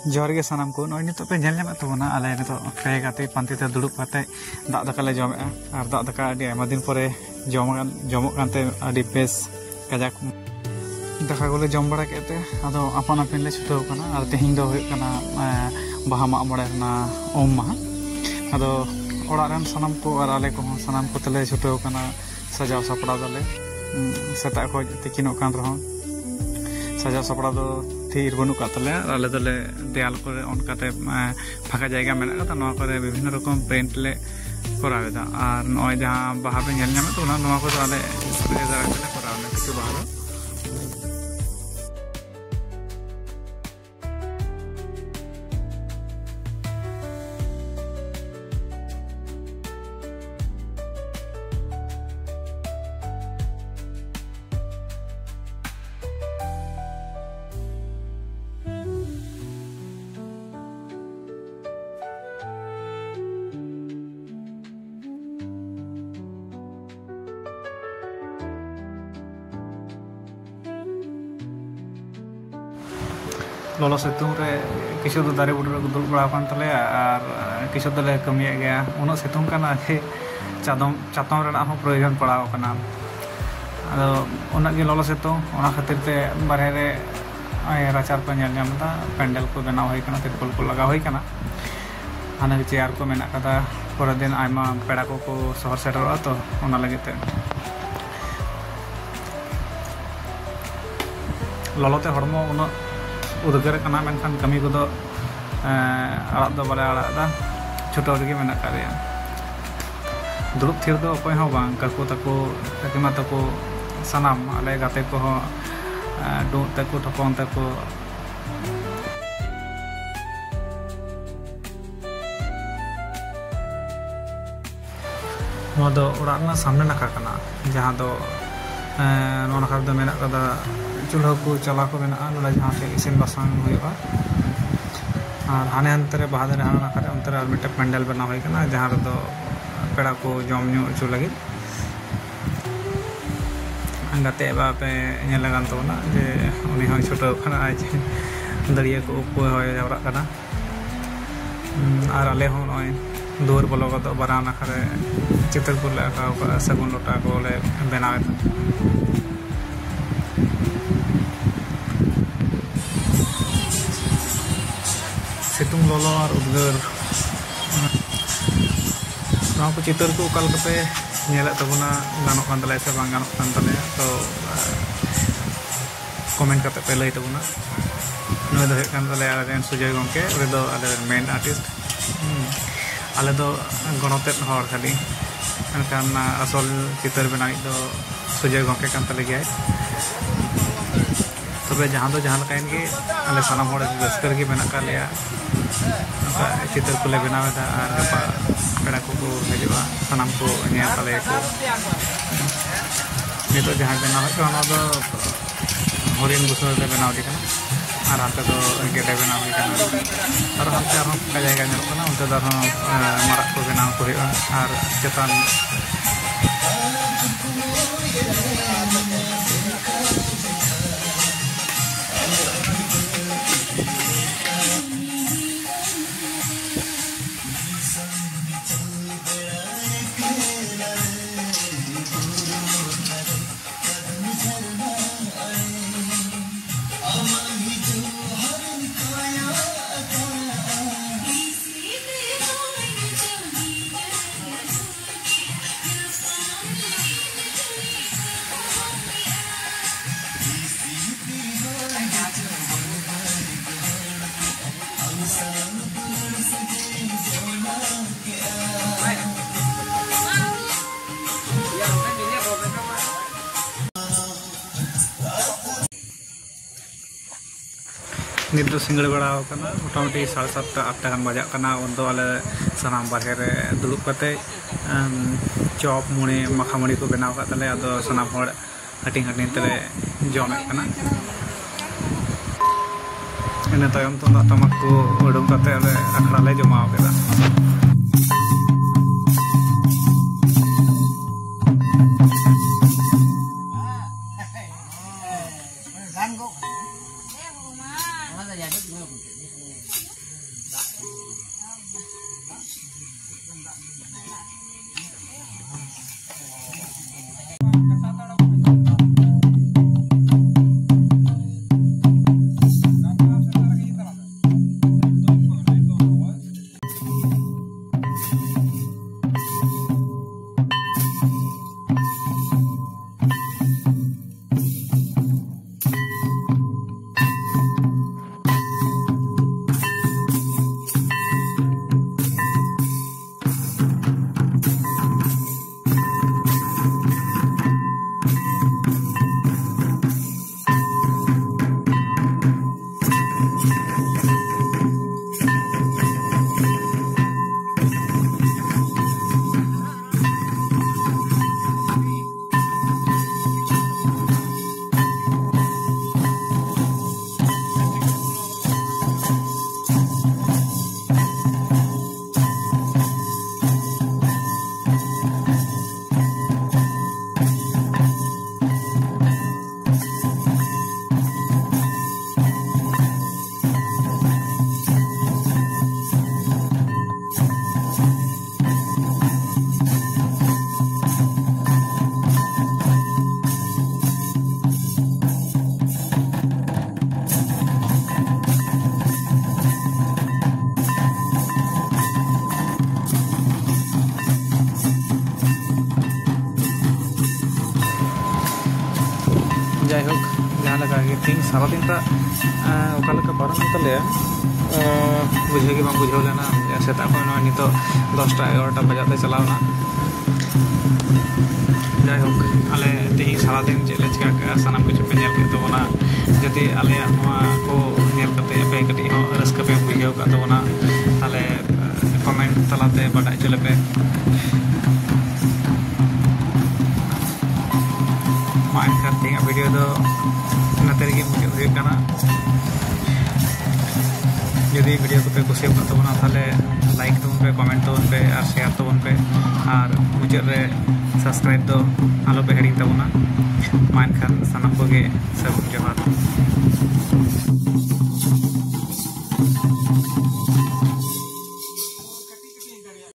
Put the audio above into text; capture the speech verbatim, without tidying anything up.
ᱡᱚᱦᱟᱨ ᱜᱮ ᱥᱟᱱᱟᱢ ᱠᱚ᱾ ᱱᱚᱜᱼᱚᱭ ᱱᱤᱛᱚᱜ ᱯᱮ ᱧᱮᱞ ᱧᱟᱢᱮᱫ ᱛᱟᱵᱚᱱᱟ, ᱟᱞᱮ ᱱᱤᱛᱚᱜ ᱯᱮ ᱜᱟᱛᱮ ᱯᱟᱱᱛᱮ ᱛᱮ ᱫᱩᱲᱩᱵ ᱠᱟᱛᱮ ᱫᱟᱜ ᱫᱟᱠᱟ ᱞᱮ ᱡᱚᱢᱮᱫᱼᱟ᱾ ᱟᱨ ᱫᱟᱜ ᱫᱟᱠᱟ ᱟᱹᱰᱤ ᱟᱭᱢᱟ ᱫᱤᱱ ᱯᱚᱨᱮ ᱡᱚᱢ ᱟᱠᱟᱱ, ᱡᱚᱢᱚᱜ ᱠᱟᱱᱛᱮ ᱟᱹᱰᱤ ᱵᱮᱥ ᱠᱟᱡᱟᱠ᱾ ᱫᱟᱠᱟ ᱠᱚᱞᱮ ᱡᱚᱢ ᱵᱟᱲᱟ ᱠᱮᱫ ᱛᱮ ᱟᱫᱚ ᱟᱯᱟᱱ ᱟᱹᱯᱤᱱ ᱞᱮ ᱪᱷᱩᱴᱟᱹᱣ ᱠᱟᱱᱟ᱾ ᱟᱨ ᱛᱮᱦᱮᱧ ᱫᱚ ᱦᱩᱭᱩᱜ ᱠᱟᱱᱟ, ᱮᱸ, ᱵᱟᱦᱟ ᱢᱟᱜ ᱢᱚᱬᱮ ᱨᱮᱱᱟᱜ ᱩᱢ ᱢᱟᱦᱟ᱾ ᱟᱫᱚ ᱚᱲᱟᱜ ᱨᱮᱱ ᱥᱟᱱᱟᱢ ᱠᱚ ᱟᱨ ᱟᱞᱮ ᱠᱚᱦᱚᱸ ᱥᱟᱱᱟᱢ ᱠᱚᱛᱮ ᱞᱮ ᱪᱷᱩᱴᱟᱹᱣ ᱠᱟᱱᱟ᱾ ᱥᱟᱡᱟᱣ ᱥᱟᱯᱲᱟᱣ ᱫᱟᱞᱮ᱾ ᱩᱸ, ᱥᱮᱛᱟᱜ ᱠᱷᱚᱱ ᱛᱤᱠᱤᱱᱚᱜ ᱠᱟᱱ ᱨᱮᱦᱚᱸ ᱥᱟᱡᱟᱣ ᱥᱟᱯᱲᱟᱣ ᱫᱚ ᱛᱷᱤᱨ ᱵᱟᱹᱱᱩᱜ ᱠᱟᱜ ᱛᱟᱞᱮᱭᱟ᱾ ᱟᱞᱮ ᱫᱚᱞᱮ ᱫᱮᱭᱟᱞ ᱠᱚᱨᱮ ᱚᱱᱠᱟᱛᱮ, ᱮᱸ, ᱯᱷᱟᱸᱠᱟ ᱡᱟᱭᱜᱟ ᱢᱮᱱᱟᱜ ᱠᱟᱫᱟ, ᱱᱚᱣᱟ ᱠᱚᱨᱮ ᱵᱤᱵᱷᱤᱱᱱᱚ ᱨᱚᱠᱚᱢ ᱯᱮᱱᱴ ᱞᱮ ᱠᱚᱨᱟᱣ ᱮᱫᱟ᱾ ᱟᱨ ᱱᱚᱜᱼᱚᱭ ᱡᱟᱦᱟᱸ ᱵᱟᱦᱟ ᱯᱮ ᱧᱮᱞ ᱧᱟᱢᱮᱫ ᱛᱟᱵᱚᱱᱟ, ᱱᱚᱣᱟ ᱠᱚᱫᱚ ᱟᱞᱮ ᱥᱯᱨᱮ ᱫᱟᱨᱟᱭ ᱛᱮᱞᱮ ᱠᱚᱨᱟᱣ ᱮᱫᱟ, ᱠᱤᱪᱷᱩ ᱵᱟᱦᱟ ᱫᱚ᱾ ᱞᱚᱞᱚ ᱥᱤᱛᱩᱝ ᱨᱮ ᱠᱤᱪᱷᱩ ᱫᱚ ᱫᱟᱨᱮ ᱵᱩᱴᱟᱹ ᱨᱮᱠᱚ ᱫᱩᱲᱩᱵ ᱵᱟᱲᱟ ᱟᱠᱟᱱ ᱛᱟᱞᱮᱭᱟ, ᱟᱨ ᱠᱤᱪᱷᱩ ᱫᱚᱞᱮ ᱠᱟᱹᱢᱤᱭᱮᱫ ᱜᱮᱭᱟ᱾ ᱩᱱᱟᱹᱜ ᱥᱤᱛᱩᱝ ᱠᱟᱱᱟ ᱡᱮ ᱪᱟᱫᱚᱢ, ᱪᱟᱛᱚᱢ ᱨᱮᱱᱟᱜ ᱦᱚᱸ ᱯᱨᱚᱭᱳᱡᱚᱱ ᱯᱟᱲᱟᱣ ᱟᱠᱟᱱᱟ᱾ ᱟᱫᱚ ᱩᱱᱟᱹᱜ ᱜᱮ ᱞᱚᱞᱚ ᱥᱤᱛᱩᱝ, ᱚᱱᱟ ᱠᱷᱟᱹᱛᱤᱨ ᱛᱮ ᱵᱟᱨᱦᱮ ᱨᱮ ᱱᱚᱜᱼᱚᱭ ᱨᱟᱪᱟ ᱨᱮᱯᱮ ᱧᱮᱞ ᱧᱟᱢ ᱮᱫᱟ, ᱯᱮᱱᱰᱮᱞ ᱠᱚ ᱵᱮᱱᱟᱣ ᱦᱩᱭ ᱠᱟᱱᱟ, ᱛᱤᱨᱯᱚᱞ ᱠᱚ ᱞᱟᱜᱟᱣ ᱦᱩᱭ ᱠᱟᱱᱟ᱾ ᱦᱟᱱᱮ ᱪᱮᱭᱟᱨ ᱠᱚ ᱢᱮᱱᱟᱜ ᱠᱟᱫᱟ, ᱯᱚᱨᱮᱨ ᱫᱤᱱ ᱟᱭᱢᱟ ᱯᱮᱲᱟ ᱠᱚᱠᱚ ᱥᱚᱦᱚᱨ ᱥᱮᱴᱮᱨᱚᱜᱼᱟ, ᱛᱚ ᱚᱱᱟ ᱞᱟᱹᱜᱤᱫ ᱛᱮ᱾ ᱞᱚᱞᱚ ᱛᱮ ᱦᱚᱲᱢᱚ ᱩᱱᱟᱹᱜ ᱩᱫᱽᱜᱟᱹᱨ ᱠᱟᱱᱟ, ᱢᱮᱱᱠᱷᱟᱱ ᱠᱟᱹᱢᱤ ᱠᱚᱫᱚ, ᱮᱸ, ᱟᱲᱟᱜ ᱫᱚ ᱵᱟᱞᱮ ᱟᱲᱟᱜ ᱮᱫᱟ, ᱪᱷᱩᱴᱟᱹᱣ ᱨᱮᱜᱮ ᱢᱮᱱᱟᱜ ᱟᱠᱟᱫ ᱞᱮᱭᱟ᱾ ᱫᱩᱲᱩᱵ ᱛᱷᱤᱨ ᱫᱚ ᱚᱠᱚᱭ ᱦᱚᱸ ᱵᱟᱝ, ᱠᱟᱠᱩ ᱛᱟᱠᱚ, ᱠᱟᱠᱤᱢᱟ ᱛᱟᱠᱚ, ᱥᱟᱱᱟᱢ ᱟᱞᱮ ᱜᱟᱛᱮ ᱠᱚᱦᱚᱸ, ᱮᱸ, ᱰᱩᱵᱩᱜ ᱛᱟᱠᱚ, ᱴᱷᱚᱯᱚᱝ ᱛᱟᱠᱚ, ᱱᱚᱣᱟ ᱫᱚ ᱚᱲᱟᱜ ᱨᱮᱱᱟᱜ ᱥᱟᱢᱱᱮ ᱱᱟᱠᱷᱟ ᱠᱟᱱᱟ, ᱡᱟᱦᱟᱸ ᱫᱚ, ᱮᱸ, ᱱᱚᱣᱟ ᱱᱟᱠᱷᱟ ᱨᱮᱫᱚ ᱢᱮᱱᱟᱜ ᱠᱟᱫᱟ, ᱪᱩᱞᱦᱟᱹ ᱠᱚ ᱪᱟᱞᱟ ᱠᱚ ᱢᱮᱱᱟᱜᱼᱟ, ᱱᱚᱰᱮ ᱡᱟᱦᱟᱸ ᱴᱷᱮᱡ ᱤᱥᱤᱱ ᱵᱟᱥᱟᱝ ᱦᱩᱭᱩᱜᱼᱟ᱾ ᱟᱨ ᱦᱟᱱᱮ ᱦᱟᱱᱛᱮ ᱨᱮ ᱵᱟᱦᱟ ᱫᱟᱨᱮ ᱦᱟᱱᱟ ᱱᱟᱠᱷᱟ ᱨᱮ, ᱚᱱᱛᱮ ᱨᱮ ᱟᱨ ᱢᱤᱫᱴᱮᱱ ᱯᱮᱱᱰᱮᱞ ᱵᱮᱱᱟᱣ ᱦᱩᱭ ᱠᱟᱱᱟ, ᱡᱟᱦᱟᱸ ᱨᱮᱫᱚ ᱯᱮᱲᱟ ᱠᱚ ᱡᱚᱢ ᱧᱩ ᱦᱚᱪᱚ ᱞᱟᱹᱜᱤᱫ᱾ ᱜᱟᱛᱮ ᱵᱟ ᱯᱮ ᱧᱮᱞ ᱟᱠᱟᱱ ᱛᱟᱵᱚᱱᱟ ᱡᱮ ᱩᱱᱤ ᱦᱚᱸᱭ ᱪᱷᱩᱴᱟᱹᱣ ᱠᱟᱱᱟ, ᱟᱡ ᱫᱟᱹᱲᱤᱭᱟᱹ ᱠᱚ ᱩᱵ ᱠᱚ ᱦᱚᱭ ᱡᱟᱣᱨᱟᱜ ᱠᱟᱱᱟ᱾ ᱦᱩᱸ, ᱟᱨ ᱟᱞᱮ ᱦᱚᱸ ᱱᱚᱜᱼᱚᱭ ᱫᱩᱣᱟᱹᱨ ᱵᱚᱞᱚ ᱜᱚᱫᱚᱜ ᱵᱟᱱᱟᱨ ᱱᱟᱠᱷᱟ ᱨᱮ ᱪᱤᱛᱟᱹᱨ ᱠᱚᱞᱮ ᱟᱸᱠᱟᱣ ᱠᱟᱜᱼᱟ, ᱥᱟᱹᱜᱩᱱ ᱞᱚᱴᱟ ᱠᱚᱞᱮ ᱵᱮᱱᱟᱣᱮᱫᱟ᱾ ᱥᱤᱛᱩᱝ, ᱞᱚᱞᱚ ᱟᱨ ᱩᱫᱽᱜᱟᱹᱨ, ᱱᱚᱣᱟ ᱠᱚ ᱪᱤᱛᱟᱹᱨ ᱠᱚ ᱚᱠᱟ ᱞᱮᱠᱟᱯᱮ ᱧᱮᱞᱮᱫ ᱛᱟᱵᱚᱱᱟ, ᱜᱟᱱᱚᱜ ᱠᱟᱱ ᱛᱟᱞᱮᱭᱟ ᱥᱮ ᱵᱟᱝ ᱜᱟᱱᱚᱜ ᱠᱟᱱ ᱛᱟᱞᱮᱭᱟ? ᱛᱚ, ᱠᱚᱢᱮᱱᱴ ᱠᱟᱛᱮ ᱯᱮ ᱞᱟᱹᱭ ᱛᱟᱵᱚᱱᱟ᱾ ᱱᱩᱭ ᱫᱚ ᱦᱩᱭᱩᱜ ᱠᱟᱱ ᱛᱟᱞᱮᱭᱟ ᱟᱞᱮ ᱨᱮᱱ ᱥᱩᱡᱚᱭ ᱜᱚᱢᱠᱮ, ᱩᱱᱤ ᱫᱚ ᱟᱞᱮ ᱨᱮᱱ ᱢᱮᱱ ᱟᱨᱴᱤᱥᱴ᱾ ᱦᱩᱸ᱾ ᱟᱞᱮ ᱫᱚ ᱜᱚᱲᱚᱛᱮᱫ ᱦᱚᱲ ᱠᱷᱟᱹᱞᱤ, ᱢᱮᱱᱠᱷᱟᱱ ᱟᱥᱚᱞ ᱪᱤᱛᱟᱹᱨ ᱵᱮᱱᱟᱣᱤᱡ ᱫᱚ ᱥᱩᱡᱚᱭ ᱜᱚᱢᱠᱮ ᱠᱟᱱ ᱛᱟᱞᱮ ᱜᱮᱭᱟᱭ᱾ ᱛᱚᱵᱮ ᱡᱟᱦᱟᱸ ᱫᱚ ᱡᱟᱦᱟᱸ ᱞᱮᱠᱟᱭᱮᱱ ᱜᱮ, ᱟᱞᱮ ᱥᱟᱱᱟᱢ ᱦᱚᱲ ᱟᱹᱰᱤ ᱨᱟᱹᱥᱠᱟᱹ ᱨᱮᱜᱮ ᱢᱮᱱᱟᱜ ᱟᱠᱟᱫ ᱞᱮᱭᱟ᱾ ᱱᱚᱝᱠᱟ ᱪᱤᱛᱟᱹᱨ ᱠᱚᱞᱮ ᱵᱮᱱᱟᱣ ᱮᱫᱟ ᱟᱨ ᱜᱟᱯᱟ ᱯᱮᱲᱟ ᱠᱚᱠᱚ ᱦᱤᱡᱩᱜᱼᱟ, ᱥᱟᱱᱟᱢ ᱠᱚ ᱧᱮᱞ ᱛᱟᱞᱮᱭᱟᱠᱚ᱾ ᱱᱤᱛᱚᱜ ᱡᱟᱦᱟᱸ ᱵᱮᱱᱟᱣ ᱦᱩᱭᱩᱜ ᱠᱟᱱᱟ, ᱚᱱᱟ ᱫᱚ ᱦᱚᱨᱤᱱ ᱵᱩᱥᱟᱹᱲ ᱨᱮ ᱵᱮᱱᱟᱣ ᱤᱫᱤ ᱠᱟᱱᱟ᱾ ᱟᱨ ᱦᱟᱱᱛᱮ ᱫᱚ ᱜᱮᱰᱮ ᱵᱮᱱᱟᱣ ᱦᱩᱭ ᱠᱟᱱᱟ᱾ ᱟᱨ ᱦᱟᱱᱛᱮ ᱟᱨᱦᱚᱸ ᱯᱷᱟᱸᱠᱟ ᱡᱟᱭᱜᱟ ᱧᱮᱞᱚᱜ ᱠᱟᱱᱟ, ᱚᱱᱛᱮ ᱫᱚ ᱟᱨᱦᱚᱸ, ᱮᱸ, ᱢᱟᱨᱟᱜ ᱠᱚ ᱵᱮᱱᱟᱣ ᱠᱚ ᱦᱩᱭᱩᱜᱼᱟ᱾ ᱟᱨ ᱪᱮᱛᱟᱱ ᱱᱤᱛ ᱫᱚ ᱥᱤᱸᱜᱟᱹᱲ ᱵᱮᱲᱟ ᱟᱠᱟᱱᱟ, ᱢᱚᱴᱟᱢᱩᱴᱤ ᱥᱟᱲᱮ ᱥᱟᱛᱴᱟ, ᱟᱴᱴᱟ ᱜᱟᱱ ᱵᱟᱡᱟᱜ ᱠᱟᱱᱟ᱾ ᱩᱱᱫᱚ ᱟᱞᱮ ᱥᱟᱱᱟᱢ ᱵᱟᱨᱦᱮ ᱨᱮ ᱫᱩᱲᱩᱵ ᱠᱟᱛᱮ, ᱮᱢ, ᱪᱚᱯ, ᱢᱩᱲᱤ, ᱢᱟᱠᱷᱟ ᱢᱩᱲᱤ ᱠᱚ ᱵᱮᱱᱟᱣ ᱟᱠᱟᱫ ᱛᱟᱞᱮᱭᱟ᱾ ᱟᱫᱚ ᱥᱟᱱᱟᱢ ᱦᱚᱲ ᱦᱟᱹᱴᱤᱧ ᱦᱟᱹᱴᱤᱧ ᱛᱮᱞᱮ ᱡᱚᱢᱮᱫ ᱠᱟᱱᱟ᱾ ᱤᱱᱟᱹ ᱛᱟᱭᱚᱢ ᱛᱩᱢᱫᱟᱜ ᱴᱟᱢᱟᱠ ᱠᱚ ᱩᱰᱩᱝ ᱠᱟᱛᱮ ᱟᱞᱮ ᱟᱠᱷᱲᱟ ᱞᱮ ᱡᱚᱢᱟᱣ ᱠᱮᱫᱟ᱾ ᱡᱟᱭᱦᱳᱠ, ᱡᱟᱦᱟᱸ ᱞᱮᱠᱟ ᱜᱮ ᱛᱮᱦᱮᱧ ᱥᱟᱨᱟᱫᱤᱱ ᱴᱟᱜ, ᱮᱸ, ᱚᱠᱟ ᱞᱮᱠᱟ ᱯᱟᱨᱚᱢ ᱮᱱ ᱛᱟᱞᱮᱭᱟ, ᱮᱸ, ᱵᱩᱡᱷᱟᱹᱣ ᱜᱮ ᱵᱟᱝ ᱵᱩᱡᱷᱟᱹᱣ ᱞᱮᱱᱟ᱾ ᱥᱮᱛᱟᱜ ᱠᱷᱚᱱ ᱱᱚᱜᱼᱚᱭ ᱱᱤᱛᱚᱜ ᱫᱚᱥᱴᱟ ᱮᱜᱟᱨᱚᱴᱟ ᱵᱟᱡᱟᱜ ᱛᱮ ᱪᱟᱞᱟᱣ ᱮᱱᱟ᱾ ᱡᱟᱭᱦᱳᱠ, ᱟᱞᱮ ᱛᱮᱦᱮᱧ ᱥᱟᱨᱟᱫᱤᱱ ᱪᱮᱫ ᱞᱮ ᱪᱤᱠᱟ ᱠᱟᱜᱼᱟ, ᱥᱟᱱᱟᱢ ᱠᱤᱪᱷᱩ ᱯᱮ ᱧᱮᱞ ᱠᱮᱫ ᱛᱟᱵᱚᱱᱟ᱾ ᱡᱩᱫᱤ ᱟᱞᱮᱭᱟᱜ ᱱᱚᱣᱟ ᱠᱚ ᱧᱮᱞ ᱠᱟᱛᱮ ᱟᱯᱮ ᱠᱟᱹᱴᱤᱡ ᱦᱚᱸ ᱨᱟᱹᱥᱠᱟᱹ ᱯᱮ ᱵᱩᱡᱷᱟᱹᱣ ᱠᱟᱜ ᱛᱟᱵᱚᱱᱟ, ᱛᱟᱦᱚᱞᱮ ᱠᱚᱢᱮᱱᱴ ᱛᱟᱞᱟᱛᱮ ᱵᱟᱰᱟᱭ ᱦᱚᱪᱚ ᱞᱮᱯᱮ᱾ ᱢᱟ ᱮᱱᱠᱷᱟᱱ ᱛᱮᱦᱮᱧᱟᱜ ᱵᱷᱤᱰᱤᱭᱳ ᱫᱚ ᱱᱚᱛᱮ ᱨᱮᱜᱮ ᱢᱩᱪᱟᱹᱫ ᱦᱩᱭᱩᱜ ᱠᱟᱱᱟ᱾ ᱡᱩᱫᱤ ᱵᱷᱤᱰᱤᱭᱳ ᱠᱚᱯᱮ ᱠᱩᱥᱤᱭᱟᱠᱟᱫ ᱛᱟᱵᱚᱱᱟ, ᱛᱟᱦᱚᱞᱮ ᱞᱟᱭᱤᱠ ᱛᱟᱵᱚᱱ ᱯᱮ, ᱠᱚᱢᱮᱱᱴ ᱛᱟᱵᱚᱱ ᱯᱮ ᱟᱨ ᱥᱮᱭᱟᱨ ᱛᱟᱵᱚᱱ ᱯᱮ᱾ ᱟᱨ ᱢᱩᱪᱟᱹᱫ ᱨᱮ ᱥᱟᱵᱥᱠᱨᱟᱭᱤᱵ ᱫᱚ ᱟᱞᱚᱯᱮ ᱦᱤᱲᱤᱧ ᱛᱟᱵᱚᱱᱟ᱾ ᱢᱟ ᱮᱱᱠᱷᱟᱱ ᱥᱟᱱᱟᱢ ᱠᱚᱜᱮ ᱥᱟᱹᱜᱩᱱ ᱡᱚᱦᱟᱨ᱾